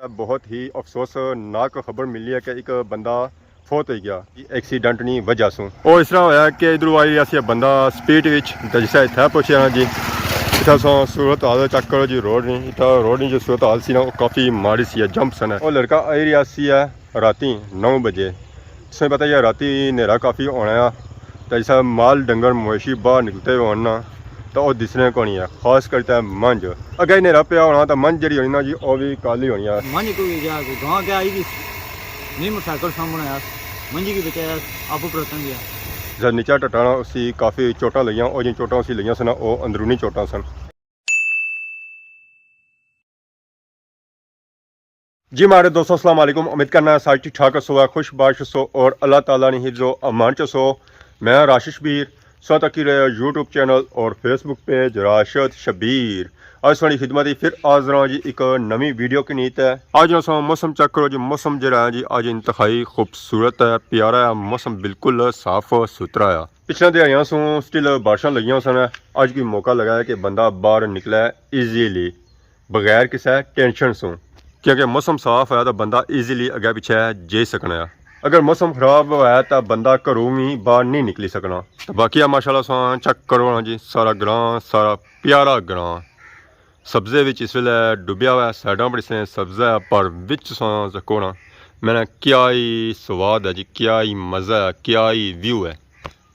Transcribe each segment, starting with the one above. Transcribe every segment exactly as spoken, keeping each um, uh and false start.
بہت ہی افسوسناک خبر ملی ہے کہ ایک بندہ فوت ہوئی گیا ایکسیڈنٹ نی وجہ سوں۔ او اس طرح ہویا کہ ادھروں آئی رہیا سی بندہ سپیڈ وچ، تے جسے اتھے پہنچیا نا جی، اتھے سو صورت حال چیک کرو جی، روڈ نی، اتھے روڈ نی جو صورت حال سی نا، وہ کافی ماڑی سی، جمپ سن۔ او لڑکا آئی رہیا سی راتی نو بجے، تساں پتہ ہی ہے راتی نیرا کافی ہونا ہے، تے جسے مال ڈنگر مویشی باہر نکلتے ہوئے ہونا، تے او دسنے کونی ہے، خاص کر تے منج۔ اگے ہی نیرا پیا ہونا تے منج جڑی ہونی نا جی، او وی کالی ہونی ہے۔ منج کوئی جا کوئی گاں کے آئی گئی، نہیں موٹرسائیکل سامنے آیا، منجی کی بچایا، آپ پرتن گیا۔ جد نیچا ٹٹانا اسی کافی چوٹاں لگیاں، او جن چوٹاں اسی لگیاں سن، او اندرونی چوٹاں سن۔ جی ماڑے دوستو، السلام علیکم۔ امید کرنا سارے ٹھیک ٹھاک ہسو، خوش باش ہسو اور اللہ تعالیٰ نی حفظ و امان چ ہسو۔ میں راشد شبیر، سو تکی رہے یوٹیوب چینل اور فیس بک پیج راشد شبیر۔ آج تھوڑی خدمت ہی پھر حاضر ہاں جی ایک نوی ویڈیو کی نیت ہے۔ آج نہ سو موسم چیک کرو جی، موسم جڑا ہے جی آج انتہائی خوبصورت ہے، پیارا ہے، موسم بالکل صاف ستھرا ہے۔ پچھلے دیہاڑیاں سوں سٹل بارشاں لگیاں سن، اج کوئی موقع لگا ہے کہ بندہ باہر نکلے ایزیلی، بغیر کسے ٹینشن سوں، کیونکہ موسم صاف ہویا تاں بندہ ایزیلی اگے پچھے جائی سکنا ہے۔ اگر موسم خراب ہویا تاں بندہ گھروں وی باہر نہیں نکلی سکنا۔ تاں باقی آ ماشاءاللہ ساں چیک کرو نا جی، سارا گراں، سارا پیارا گراں سبزے وچ اس ویلے ڈبیا ہوا ہے، سائیڈاں پر اس نے سبزہ ہے، پر وچ ساں زکو نا، میں نے کیا ہی سواد ہے جی، کیا ہی مزہ ہے، کیا ہی ویو ہے۔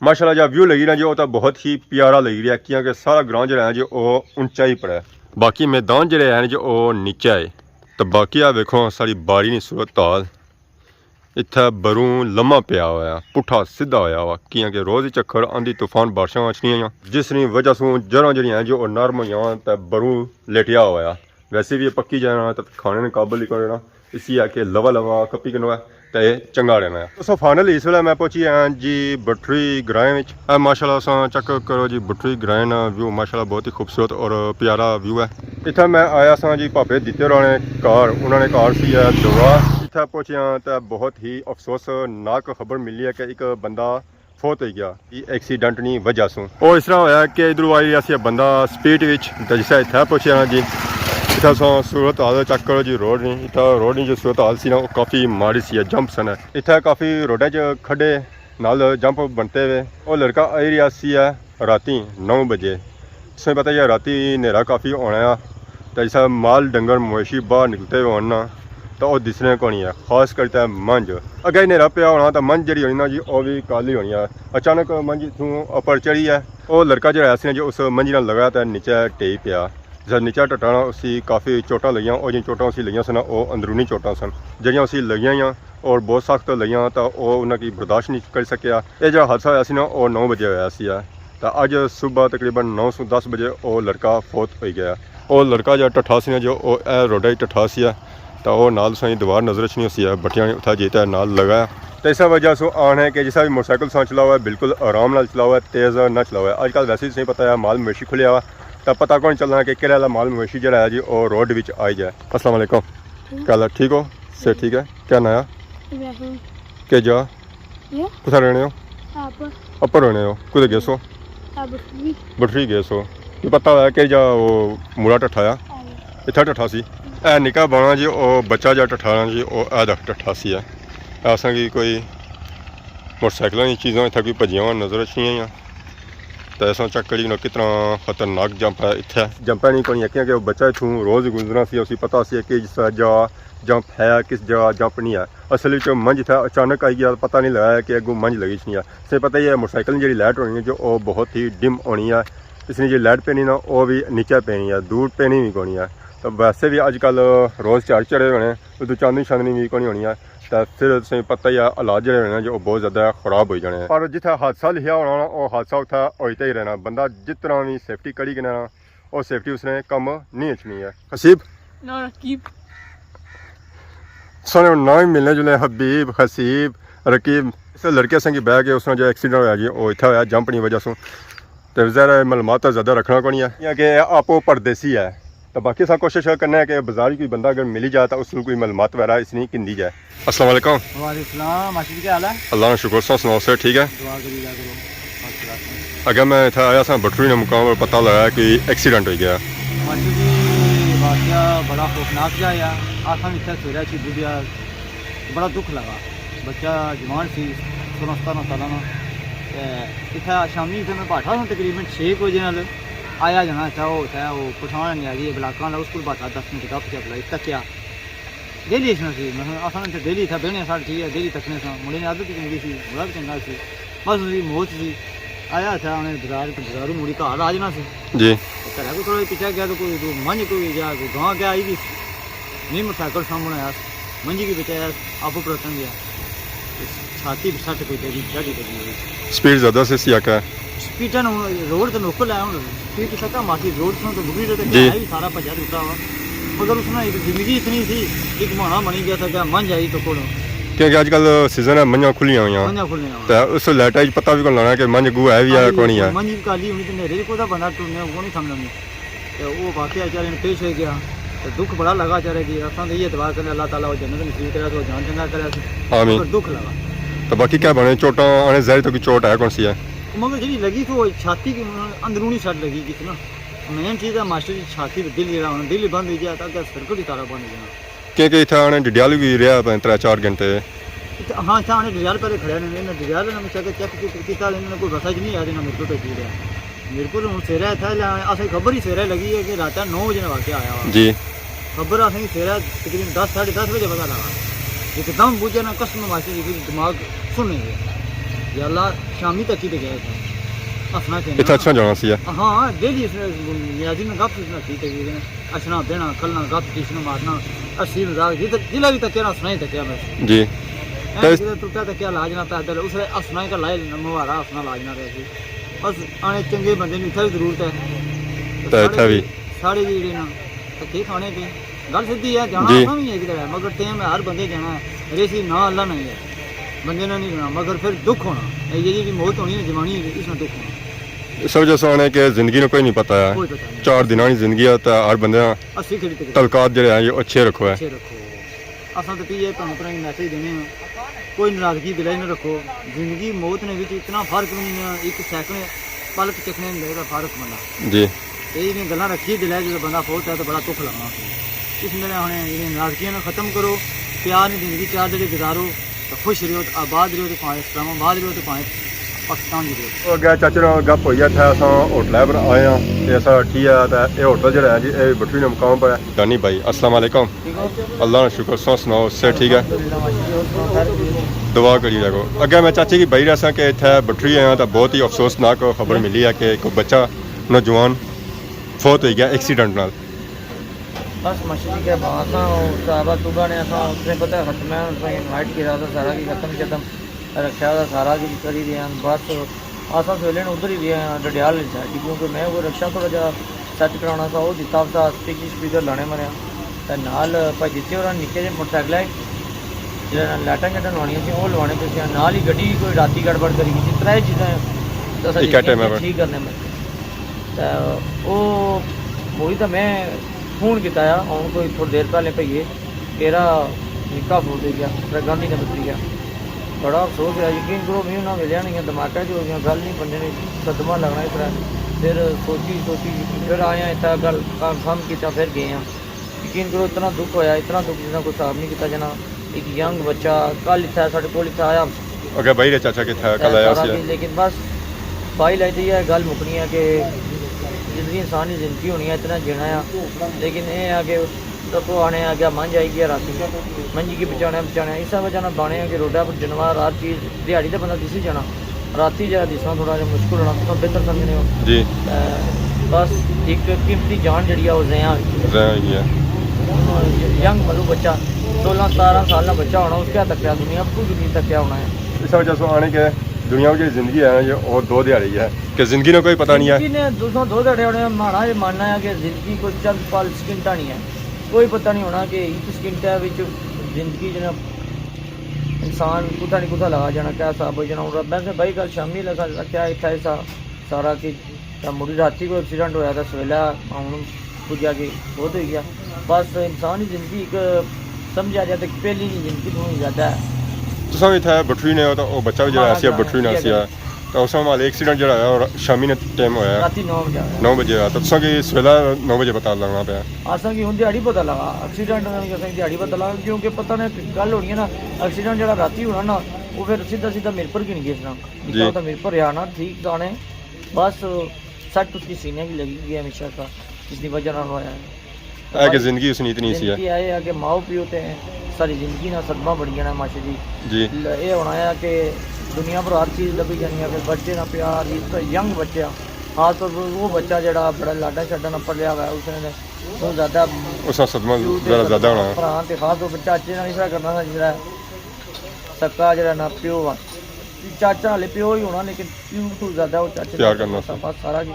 ماشاءاللہ جا ویو لگی رہا جی، وہ تو بہت ہی پیارا لگی رہا ہے، کیونکہ سارا گراں جڑا ہے جی، وہ اونچائی پر ہے۔ باقی میدان جڑے ہیں جی، وہ نیچے ہے۔ تو باقی آ ویکھو ساری باڑی نی صورت حال۔ اتھا بروں لمحہ پیا ہوا ہے، پٹھا سدھا ہویا ہوا، کیاں کہ روز ہی چکھڑ آندھی طوفان بارشاں اچھنیاں یا، جس نی وجہ سوں جڑاں جڑیاں ہیں جو او نرم ہویاں تے بروں لیٹیا ہوا ہے۔ ویسے بھی یہ پکی جانا تے کھانے نے قابل ہی کوئی رہنا، اسی ہے کہ لوا لوا کپی کنو ہے تے چنگا رہنا ہے۔ دوستو فائنلی اس ویلے میں پہنچی ہاں جی بٹری گرائیں وچ۔ اے ماشاءاللہ ساں چیک کرو جی بٹری گرائیں نا ویو ماشاءاللہ بہت ہی خوبصورت اور پیارا ویو ہے۔ اتھا میں آیا ساں جی پاپے دیتے ہوراں نے گھر، انہاں نے گھر سی ہے دوا۔ اتھا پہنچیا تے بہت ہی افسوسناک خبر ملی ہے کہ ایک بندہ فوت ہوئی گیا ایکسیڈنٹ نی وجہ سوں۔ او اس طرح ہویا کہ ادھروں آئی رہیا سی بندہ سپیڈ وچ، تے جسے اتھا پہنچیا نا جی، اتھا سو صورت حال چیک کرو جی، روڈ نی، اتھا روڈ نی جو صورت حال سی نا، وہ کافی ماڑی سی ہے، جمپ سن ہے۔ اتھا کافی روڈا چ کھڈے نال جمپ بنتے ہوئے۔ او لڑکا آئی رہیا سی ہے راتی نو بجے۔ تساں پتہ ہی ہے راتی نیرا کافی ہونا ہے، تے جسے مال ڈنگر مویشی باہر نکلتے ہوئے ہونا، تے او دسنے کونی ہے، خاص کر تے منج۔ اگے ہی نیرا پیا ہونا تے منج جڑی ہونی نا جی، او وی کالی ہونی ہے۔ اچانک منج اتھوں اپر چڑھی ہے، او لڑکا جڑا سی نا جی، اس منجی نال لگا تے نیچے ٹہی پیا۔ جد نیچا ٹٹانا اسی کافی چوٹاں لگیاں، او جن چوٹاں اسی لگیاں سن، او اندرونی چوٹاں سن، جڑیاں اسی لگیاں ہیاں اور بہت سخت لگیاں، تاں او انہاں کی برداشت نہیں کری سکیا۔ اے جڑا حادثہ ہویا سی نا، او نو بجے ہویا سی ہے۔ تاں اج صبح تقریباً نو سو دس بجے او لڑکا فوت ہوئی گیا۔ او لڑکا جڑا ٹٹھا سی نا جو، او اے روڈا ہی ٹٹھا سی ہے، تاں او نال سائیں دیوار نظر اچھنی ہوسی ہے، بٹیاں اتھا جیتا ہے نال لگا ہے۔ تاں اس وجہ سوں آن ہے کہ جس بھی موٹر سائیکل ساں چلاؤ ہے، بالکل آرام نال چلاؤ ہے، تیز نہ چلاؤ ہے۔ اج کل ویسے ہی تساں پتہ ہے مال مویشی کھلیا ہوا، تاں پتہ کون چلنا کہ کہڑا آلا مال مویشی جڑا ہے جی، او روڈ وچ آئی جائے۔ السلام علیکم۔ کیا حال ہے؟ ٹھیک ہو؟ صحت ٹھیک ہے؟ کیا ناں ہے؟ ابراہیم۔ کیا جا؟ یہ؟ کتھا رہنے ہو؟ آپ۔ اپر رہنے ہو؟ کدھر گئے سو؟ آپ بٹھری۔ بٹھری گئے سو۔ یہ پتہ ہوا کہ جا وہ مڑا ٹٹھایا؟ آئے۔ اتھا ٹٹھا سی؟ اے نکا بانا جی، او بچہ جا ٹٹھانا جی، او اے دکھ ٹٹھا سی ہے۔ اساں کی کوئی موٹر سائیکلاں نی چیزاں اتھا کوئی بھجیاں ہوئیاں نظر اچھنیاں ہیاں۔ تے اساں چیک کری انہاں کتنا خطرناک جمپ ہے اتھے۔ جمپ ہے نہیں کونی ہے، کیونکہ وہ بچہ اتھوں روز ہی گزرنا سی، اسی پتہ سی کہ جس طرح جا جمپ ہے، کس جگہ جمپ نہیں ہے۔ اصل وچ منجھ اتھے اچانک آئی گیا، پتہ نہیں لگا کہ اگوں منجھ لگی چنی ہے۔ اسے پتہ ہی ہے موٹر سائیکل نی جڑی لائٹ ہونی ہے جو وہ بہت ہی ڈم ہونی ہے، اس نی جڑی لائٹ پینی نا وہ بھی نیچے پینی ہے، دور پینی بھی کونی ہے۔ تو ویسے بھی اج کل روز چڑھ چڑھے ہونے، ادھر چاندنی شاندنی بھی کونی ہونی ہے۔ تے پھر تساں پتہ ہی ہے حالات جڑے ہونے جو بہت زیادہ خراب ہوئی جانے ہیں۔ پر جتھے حادثہ لکھیا ہونا نا، او حادثہ اتھے ہوئی تے ہی رہنا۔ بندہ جتنا بھی سیفٹی کری کنے نا، او سیفٹی اس نے کم نہیں اچھنی ہے۔ حسیب؟ نہ، رقیب۔ سارے نام ہی ملنے جلنے، حبیب، حسیب، رقیب۔ اس لڑکے سنگی بہ کے اس نے جو ایکسیڈنٹ ہویا جی، او اتھے ہویا جمپ نی وجہ سوں۔ تے ظاہر ہے معلومات تاں زیادہ رکھنا کونی ہے، کیونکہ آپ پردیسی ہے۔ تے باقی اساں کوشش کرنے ہیں کہ بازار کوئی بندہ اگر ملی جائے تاں اس کول کوئی معلومات وغیرہ اس نی گھندی جائے۔ السلام علیکم۔ وعلیکم السلام، ماشی جی، کیا حال ہے؟ اللہ نا شکر، تساں سناؤ، صحت ٹھیک ہے؟ دعا کری جا کرو، بس رکھ۔ اگے میں اتھا آیا ساں بٹری نے مقام پر، پتہ لگا کہ ایکسیڈنٹ ہوئی گیا۔ ماشی جی، واقعہ بڑا خوفناک جا آیا۔ اساں وی اتھے سویرے اچھی بجھیا، بڑا دکھ لگا۔ بچہ جوان سی، سولہ سترہ سالاں نا۔ تے اتھے شامی اتھے میں بیٹھا سا تقریباً چھ بجے نال۔ آیا جنا اتھے، او اتھے او پٹھان نیاری ہے بلاکاں آلا، اس کول بیٹھا دس منٹ گپ شپ لائی، تکیا۔ ڈیلی اچھنا سی، مطلب، اساں تے ڈیلی اتھا بہنے آں، ساڑے ٹھیک ہے، ڈیلی تکنے ساں، مڑے نے عادت ہی چنگی سی، مڑا بھی چنگا سی، بس اسی موت سی۔ آیا اتھا انہیں بازار، بازاروں مڑی گھر آ جانا سی۔ جی۔ تے گھرا کوئی تھوڑا جہا پچھا گیا تو کوئی تو منج کوئی یا کوئی گاں کیا آئی گئی سی۔ نہیں موٹر سائیکل سامنے آیا سی، منجی کی بچایا سی، آپ اوپر اتن گیا۔ چھاتی پہ سٹ کوئی ڈیڈی، ڈیڈی لگی ہوئی۔ سپیڈ زیادہ سے سی آکھیا۔ سپیڈاں نہ ہن روڈ تے نوکل ہے، ہن سپیڈ تے سکا مارسی، روڈ سوں تے بگڑی رہے تے جی۔ ہے بھی سارا بھجا ٹوٹا ہوا۔ مگر اس نے ایک زندگی اتنی سی، ایک مہانا بنی گیا تھا کہ منج آئی تو کول۔ کیونکہ اج کل سیزن ہے، منجاں کھلیاں ہوئیاں۔ منجاں کھلیاں ہوئیاں۔ تے اس لیٹا اچ پتہ بھی کون لانا کہ منج گو ہے بھی ہے کالی، کون ہی ہے۔ منج بھی کالی ہونی تے نیرے کو دا بندہ ٹرنے کون ہی سمجھنا نہیں۔ تے او واقعہ چارے نے پیش ہوئی گیا۔ تے دکھ بڑا لگا چارے کی۔ اساں تے یہ دعا کرنے اللہ تعالیٰ او جنت نصیب کرے، او جان چنگا کرے۔ آمین۔ مگر دکھ لگا۔ تے باقی کیا بنے چوٹاں آنے ظاہر تو کوئی چوٹ ہے کون سی ہے؟ مگر جڑی لگی تو چھاتی کی اندرونی سٹ لگی کسی نا۔ مین چیز ہے ماسٹر جی چھاتی تے دل جڑا ہونا، دل ہی بند ہوئی گیا تاکہ سرکٹ ہی سارا بند ہو جانا۔ کیونکہ اتھا آنے ڈڈیال بھی رہیا پہ ترے چار گھنٹے۔ اتھا، ہاں، اتھا آنے ڈڈیال پہلے کھڑے نے، انہاں ڈڈیال نے چیک، چیک کیتا، انہاں نے کوئی بسا چ نہیں آیا، جنہاں میرپور بھیجی رہیا۔ میرپور ہن سویرے اتھا لے آنے، اساں خبر ہی سویرے لگی ہے کہ راتہ نو بجے واقعہ آیا ہوا۔ جی۔ خبر اساں کی سویرے تقریباً دس، ساڑھے دس بجے پتہ لگا۔ اک دم بجھے نا قسم واسطے جی دماغ سن گیا۔ یا اللہ، شامی تک ہی تے گئے اتھا۔ ہسنا کہنا۔ اتھا اچھا جانا سی ہے۔ ہاں، ڈیلی اس نے نیازی نے گپ اس نے کی تقریباً۔ ہسنا، بہنا، کھلنا، گپ ٹیشن مارنا، ہسی مذاق، جدھر جلے بھی تکیا نا، ہسنا ہی تکیا بس۔ جی۔ اے تے جدھر ٹوٹا تکیا لاج نہ پیدل، اس نے ہسنا ہی کا لائے، مہارا ہسنا لاج نہ رہے سی۔ بس آنے چنگے بندے نوں اتھا بھی ضرورت ہے۔ تے اتھا ساڑے بھی۔ ساڑے بھی جڑے نا، تکے کھانے پے۔ گل سدھی ہے، جانا جی۔ اساں بھی ہے کدھر ہے، مگر ٹائم ہے، ہر بندے جانا ہے۔ ریسی نہ اللہ نہیں ہے۔ بندے نہ نہیں رہنا، مگر پھر دکھ ہونا۔ اے یہ جی موت ہونی ہے، جوانی ہے، اس میں دکھ ہونا۔ اس وجہ سے آنے کہ زندگی نو کوئی نہیں پتہ ہے۔ کوئی پتہ نہیں۔ چار دناں نی زندگی ہے، تے ہر بندے نا اسی کھڑی تک تعلقات جڑے ہیں، یہ اچھے رکھو ہے۔ اچھے رکھو۔ اساں تے پی اے بھرا بھرا کی میسج دینے ہاں، کوئی ناراضگی دلائی نہ رکھو۔ زندگی موت نے وچ اتنا فرق بھی نہیں ہے، ایک سیکنڈ پلک چکنے دا فرق بندہ۔ جی۔ تے انہیں گلاں رکھی دل ہے، جدوں بندہ فوت ہے تو بڑا دکھ لگنا۔ اس لیے ہن انہیں ناراضگیاں نو ختم کرو، پیار نی زندگی چار دے گزارو، تے خوش رہو، تے آباد رہو، تے پاویں اسلام آباد رہو، تے پاویں پاکستان وچ رہو۔ او اگے چاچے نال گپ ہوئی ہے، اتھے اساں ہوٹل پر آئے ہاں، تے اساں ٹھی ہے، تے اے ہوٹل جڑا ہے جی، اے بٹھوئی نے مقام پر ہے۔ دانی بھائی، السلام علیکم۔ ٹھیک ہو؟ اللہ نا شکر، سو سناؤ، صحت ٹھیک ہے؟ الحمدللہ، ماشاءاللہ، اور سناؤ، خیر؟ دعا کری رکھو۔ اگے میں چاچے کی بھائی رہساں کہ اتھے بٹھوئی آیا تاں بہت ہی افسوسناک خبر ملی ہے کہ ایک بچہ نوجوان فوت ہوئی گیا ایکسیڈنٹ نال۔ بس ماشاءاللہ کیا بات ہے، اور صحابہ طوبہ نے اساں اتنے پتہ ختم ہے، اساں انوائٹ کیا تھا سارا کی ختم شتم۔ رکشا دا سارا کچھ کری رہے ہیں۔ بس اساں سویلے نے ادھر ہی رہے ہیں ڈڈیال والی سائیڈ، کیونکہ میں وہ رکشا تھوڑا جہا سیٹ کرانا سا، وہ دتا سا، اسپیکر اسپیکر لانے مرے ہیں۔ تے نال بھائی جتھے اور نکے جے موٹر سائیکل ہے، جہاں لائٹاں شائٹاں لوانیاں سی، وہ لوانے پے سی، نال ہی گڈی کوئی راتی گڑبڑ کری گئی سی، ترے چیزاں تے اساں اکٹھے میں ٹھیک کرنے مرے۔ تے او موڑی تے میں فون کیتا آ، ہن کوئی تھوڑی دیر پہلے پئیے، میرا نکا فوت ہوئی گیا، ترے گاندھی نگر پیا۔ بڑا افسوس ہویا، یقین کرو، میں انہاں ویلیاں نہیں دھماکہ جو ہویا، گل نہیں بننے نی، صدمہ لگنا اس طرح۔ پھر سوچی سوچی، پھر آئے ہیں اتھا، گل کنفرم کیتا، پھر گئے ہیں۔ یقین کرو، اتنا دکھ ہویا، اتنا دکھ جس نا کوئی حساب نہیں کیتا جانا۔ ایک ینگ بچہ، کل اتھا ساڑے کول اتھا آیا۔ اگے بھائی رہے چاچا کتھا ہے، کل آیا سارا سی۔ کچھ، لیکن بس بھائی لائی تے یہ گل مکنی ہے کہ زندگی انسان نی زندگی ہونی ہے، اتنا جینا ہے، لیکن اے ہے کہ رکھو آنے آ گیا، منج آئی گیا راتی، منجی کی بچانا بچانا، اس وجہ نال بانے ہیں کہ روڈا پر جنوار ہر چیز، دیہاڑی تے بندہ دسی جانا، راتی جا دسنا تھوڑا جہا مشکل ہونا، تساں بہتر سمجھنے ہو۔ جی۔ تے بس ایک قیمتی جان جڑی ہے، وہ ضائع ہوئی ہے۔ ضائع ہوئی ہے۔ ینگ مطلب بچہ، سولہ ستارہ سال نا بچہ ہونا، اس کیا تکیا دنیا، ابو بھی نہیں تکیا ہونا ہے۔ اس وجہ سے آنے کہ دنیا میں جو زندگی ہے نا، یہ اور دو دیہاڑی ہے کہ زندگی نے کوئی پتہ نہیں ہے۔ زندگی نے دوستوں دو دیہاڑے ہونے ہیں، مہاڑا یہ ماننا ہے کہ زندگی کوئی چند پل سکنٹاں نہیں ہے، کوئی پتہ نہیں ہونا کہ ایک سکنٹے وچ زندگی جناب انسان کتھا نہیں کتھا لگا جانا، کیا حساب ہو جانا۔ ہن میں سے بھائی گل شامی لگا رکھیا اتھا ایسا سارا کہ تے مڑی راتی کوئی ایکسیڈنٹ ہویا تے سویلا ہن پجیا کہ فوت ہوئی گیا۔ بس انسان نی زندگی ایک سمجھا جائے تے پہلی نی زندگی تھوں زیادہ ہے۔ تساں وی اتھے بٹھوئی نے ہو تے او بچہ وی جیڑا ہاں، سی، ہاں، بٹھوئی نال سی۔ اس نال ایکسیڈنٹ جڑا ہویا، او شامی نے ٹائم ہویا۔ راتی نو بجے ہویا۔ نو بجے ہویا، تو تساں کی اس ویلے نو بجے پتہ لگنا پیا؟ اساں کی ہن دیہاڑی پتہ لگا، ایکسیڈنٹ نا کی اساں کی دیہاڑی پتہ لگا، کیونکہ پتہ نہ گل ہونی ہے نا، ایکسیڈنٹ جڑا راتی ہونا نا، وہ پھر سیدھا سیدھا میرپور کی نہیں گیا اس طرح۔ جی۔ نکا تو میرپور رہیا نا، ٹھیک دانے، بس سٹ اس کی سینے کی لگی گئی ہمیشہ کا، جس کی وجہ نال ہویا ہے۔ اے کہ زندگی اس نی اتنی سی ہے۔ زندگی اے ہے کہ ماؤ پیو تے ساری زندگی نا صدمہ بنی جانا ماشاء جی۔ جی۔ ل-، اے ہونا ہے کہ دنیا پر ہر چیز لبھی جانی ہے، پھر بچے نا پیار، اس طرح ینگ بچے آ، خاص طور پر وہ بچہ جڑا بڑا لاڈاں شاڈاں نا پلیا ہوا ہے، اس نے بہت زیادہ اس نا صدمہ پیو تے ذرا زیادہ ہونا ہے۔ بھرا تے خاص طور پر چاچے نا اس طرح کرنا نا جڑا سکا جڑا نا پیو آ۔ چاچا ہلے پیو ہی ہونا، لیکن پیو تو زیادہ وہ چاچے پیار نال کرنا سا۔ بس سارا کی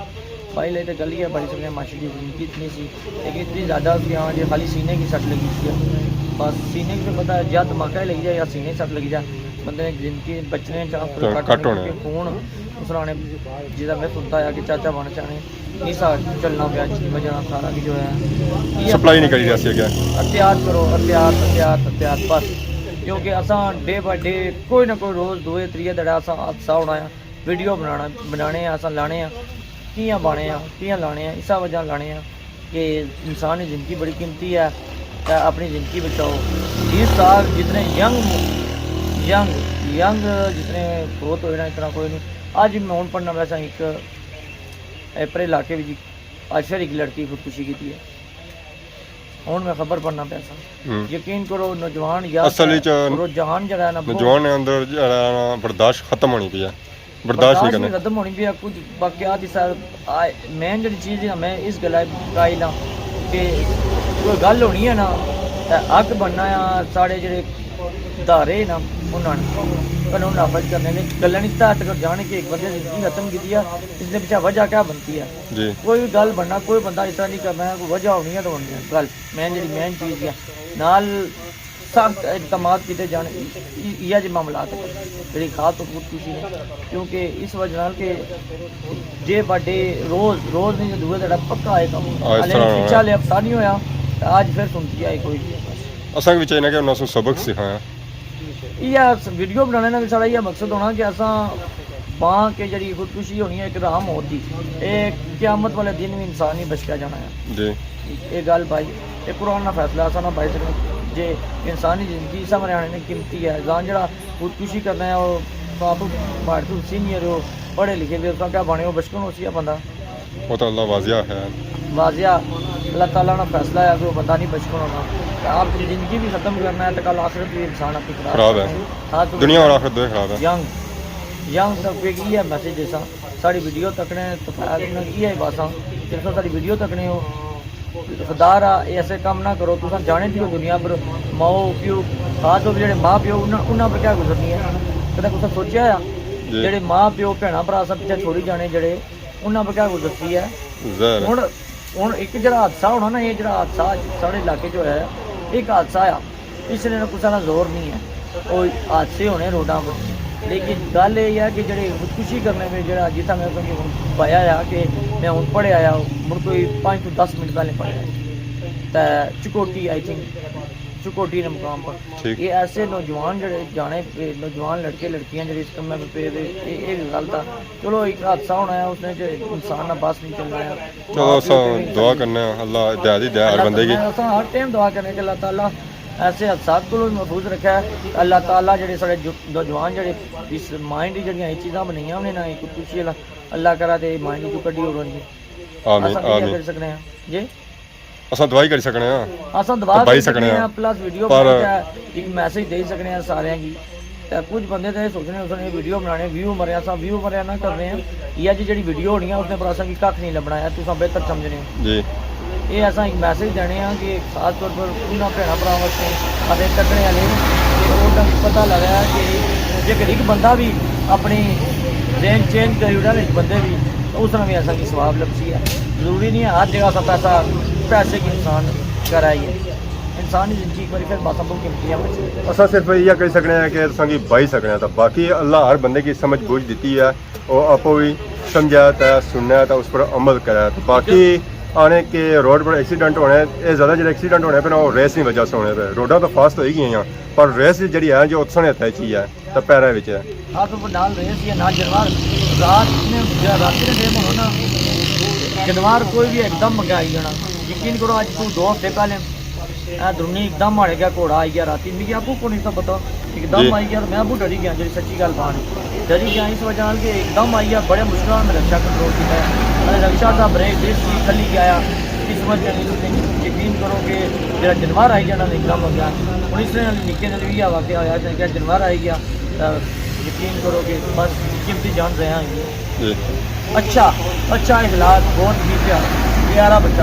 بھائی لے تے گلی ہے، بھائی سکنے ماشی دی زندگی اتنی سی، لیکن اتنی زیادہ اس کی ہاں جی خالی سینے کی سٹ لگی سی۔ بس سینے کی تو پتہ ہے، یا دھماکہ ہی لگی جائے یا سینے کی سٹ لگی جائے، بندے نے زندگی بچنے چانس تو تھوڑے گھٹ گھٹ ہونے، ہونے۔ کیونکہ خون اس رانے جس طرح میں سنتا آیا کہ چاچا بن چانے نہیں سا چلنا پیا، جس کی وجہ نال سارا کی جو ہے یہ سپلائی نہیں کری رہا سی اگے۔ احتیاط کرو، احتیاط، احتیاط، احتیاط بس۔ کیونکہ اساں ڈے بائی ڈے کوئی نہ کوئی روز دوئے تریے دڑا اساں حادثہ ہونا ہے، ویڈیو بنانا، بنانے ہیں، اساں لانے ہیں، کیاں بانے ہیں، کیاں لانے ہیں، اسا وجہ لانے ہیں کہ انسان کی زندگی بڑی قیمتی ہے، تے اپنی زندگی بچاؤ۔ بیس سال جتنے ینگ، ینگ، ینگ جتنے فوت ہوئے نا، اتنا کوئی نہیں۔ اج میں ہن پڑھنا پیا سا ایک اپنے علاقے وچ اج پھر ایک لڑکی خودکشی کیتی ہے۔ ہن میں خبر پڑھنا پیا سا۔ ہوں۔ یقین کرو، نوجوان یا اصل وچ رجحان جڑا ہے نا، بہت نوجوان نے اندر جڑا ہے نا، برداشت ختم ہونی پئی ہے۔ برداشت نہیں برداشت کرنا۔ نہیں ختم ہونی پئی ہے۔ کچھ واقعات اس طرح آئے، مین جڑی چیز ہے، میں اس گلا قائل ہاں کہ کوئی گل ہونی ہے نا، تے حق بننا ہے، ساڑے جڑے ادارے نا، انہاں نے قانون نافذ کرنے نے۔ گلاں نی تحت کر جان کہ ایک بندے نے زندگی ختم کیتی ہے، اس نے پیچھے وجہ کیا بنتی ہے؟ جی۔ کوئی بھی گل بننا، کوئی بندہ اس طرح نہیں کرنا ہے، کوئی وجہ ہونی ہے تو ہونی ہے۔ گل مین جڑی مین چیز ہے، نال سخت اقدامات کیتے جان، ای-، ای-، ایہا جے معاملات ہیں۔ جڑی خاص طور خودکشی نے، کیونکہ اس وجہ نال کہ ڈے بائی ڈے، روز، روز نہیں تو دوئے دڑا پکا آئے کم۔ آ، اس حالے طرح پچھا ہونا۔ لے ہفتہ نہیں ہویا، تے اج پھر سنتی آئی کوئی نہیں۔ اساں وی چاہینا کہ انہاں سوں سبق سکھایا۔ ایہا ویڈیو بنانے نا وی ساڑا ایہا مقصد ہونا کہ اساں باں کہ جڑی خودکشی ہونی ہے ایک رحم ہوتی، اے قیامت والے دن وی انسان نہیں بچکیا جانا ہے۔ جی۔ اے گل بھائی، اے قرآن نا فیصلہ، اساں نہ بھائی سکنے۔ جے انسانی زندگی اساں مرے آنے نے قیمتی ہے، زان جڑا خودکشی کرنا ہے، او آپ پہاڑ تو سینئر ہو، پڑھے لکھے وی، اساں کیا بنے، او بچکن ہو سی بندہ۔ وہ تو اللہ واضح ہے۔ واضح، اللہ تعالیٰ نا فیصلہ ہے کہ وہ بندہ نہیں بچ ہونا۔ تے آپ کی زندگی بھی ختم کرنا ہے، تے کل آخرت بھی انسان اپنی خراب خراب ہے۔ کرنا ہے۔ خاص طور دنیا اور آخرت دو خراب ہے۔ ینگ، ینگ تک ایک یہ میسج دیساں، ساڑی ویڈیو تکنے تو فائد نہ یہ ہے باساں، جب ساڑی ویڈیو تکنے ہو، خدا را ایسے کام نہ کرو، تساں جانے دیو دنیا پر ماؤ پیو، خاص طور پر جڑے ماں پیو، انہاں، انہاں پر کیا گزرنی ہے؟ کدے کسا سوچیا ہے؟ جی۔ جڑے ماں پیو، بھیناں بھرا سب پیچھے چھوڑی جانے جڑے، انہاں پر کیا گزرتی ہے؟ ظاہر ہے۔ ہن، ہن ایک جڑا حادثہ ہونا نا، یہ جڑا حادثہ ساڑے علاقے جو ہے، ایک حادثہ آیا، اس نے کسا نا زور نہیں ہے، وہ حادثے ہونے روڈاں پر، لیکن گل یہ ہے کہ جڑے خودکشی کرنے میں جڑا جتھا میں تساں کی ہن پایا آیا کہ میں ہن پڑھے آیا، مڑ کوئی پانچ تو دس منٹ پہلے پڑھے آیا، تے چکوٹی، آئی تھنک چکوٹی نے مقام پر۔ ٹھیک۔ یہ ایسے نوجوان جڑے جانے پہ، نوجوان لڑکے لڑکیاں جڑے اس کمے پہ پے دے، یہ، یہ بھی غلط ہے۔ چلو، ایک حادثہ ہونا ہے، اس نے جو انسان نہ بس نہیں چلنا ہے۔ چلو، اساں دعا کرنے ہیں، اللہ ہدایت ہی دے ہر اللہ بندے کی۔ تعالیٰ، اساں ہر ٹائم دعا کرنے کہ اللہ تعالیٰ ایسے حادثات کو بھی محفوظ رکھے۔ اللہ تعالیٰ جڑے سارے جو، نوجوان جڑے اس مائنڈ جڑیاں یہ چیزاں بنائیاں انہیں نہ، خودکشی والا، اللہ کرا تے مائنڈ جو کڈی ہو رہی ہے۔ آمین، اساں کیا آمین۔ کر سکنے ہیں؟ جی؟ اساں دعا ہی کری سکنے ہاں۔ اساں دعا تے بائی کری سکنے سکنے ہاں۔ ہاں، پلس ویڈیو پر بنا کے ایک میسج دے سکنے ہاں سارے کی۔ تے کچھ بندے تے سوچنے، اس نے ویڈیو بنانے، ویو مرے، اساں ویو مرے نہ کرنے ہیں۔ یا جی جڑی ویڈیو ہونی ہے، اس نے پر اساں کی ککھ نہیں لبنا ہے، تساں بہتر سمجھنے ہو۔ جی۔ یہ اساں ایک میسج دینے ہاں کہ خاص طور پر انہاں بھیناں بھراواں واسطے، اساں تکنے والے، کہ انہاں کی پتہ لگا ہے کہ جے ایک بندہ بھی اپنی ذہن چینج کری اڑا نا ایک بندے بھی، تو اس نے بھی اساں کی ثواب لبسی ہے۔ ضروری نہیں ہے ہر جگہ سا پیسہ، پیسے کی انسان کرا ہی ہے۔ انسان کی زندگی ایک بار پھر بس بہت قیمتی ہے۔ اساں صرف یہ کہہ سکنے ہیں کہ تساں کی بائی سکنے ہیں، تو باقی اللہ ہر بندے کی سمجھ بوجھ دیتی ہے، وہ آپ بھی سمجھا تے سننا تے اس پر عمل کرا۔ تو باقی آنے کے روڈ پر ایکسیڈنٹ ہونے، یہ زیادہ جڑے ایکسیڈنٹ ہونے پہ نا، وہ ریس کی وجہ سے ہونے پہ۔ روڈاں تو فاسٹ ہوئی گئی ہیں، پر ریس جڑی ہے جو اتسن ہتھے چی ہے، تو پیرے وچ ہے۔ آپ نال رہے سی نال جانور۔ رات نے، جا-، رات نے ٹائم ہونا نا، جانور کوئی بھی ایک دم اگے آئی جانا۔ یقین کرو، اج تو دو ہفتے پہلے اے درونی ایک دم ماڑے گیا، گھوڑا آئی گیا راتی، مجھے ابو کو نہیں سا پتا، ایک دم جی۔ آئی گیا تو میں ابو ڈری گیا، جی سچی گل بان ڈری گیا اس وجہ نال کہ ایک دم آئی گیا، بڑے مشکل نال میں رکشا کنٹرول کیتا ہے۔ میں رکشا دا بریک ڈس سی، کھلی گیا۔ اس وجہ نال تسیں یقین کرو کہ جڑا جانور آئی گیا نا، ایک دم ہو گیا۔ ہن اس نے نکے نال بھی واقعہ ہویا، جس نے کہا جانور آئی گیا، تو یقین کرو کہ بس قیمتی جان رہا ہے۔ جی۔ اچھا، اچھا اخلاق، بہت میٹھا، پیارا بچہ۔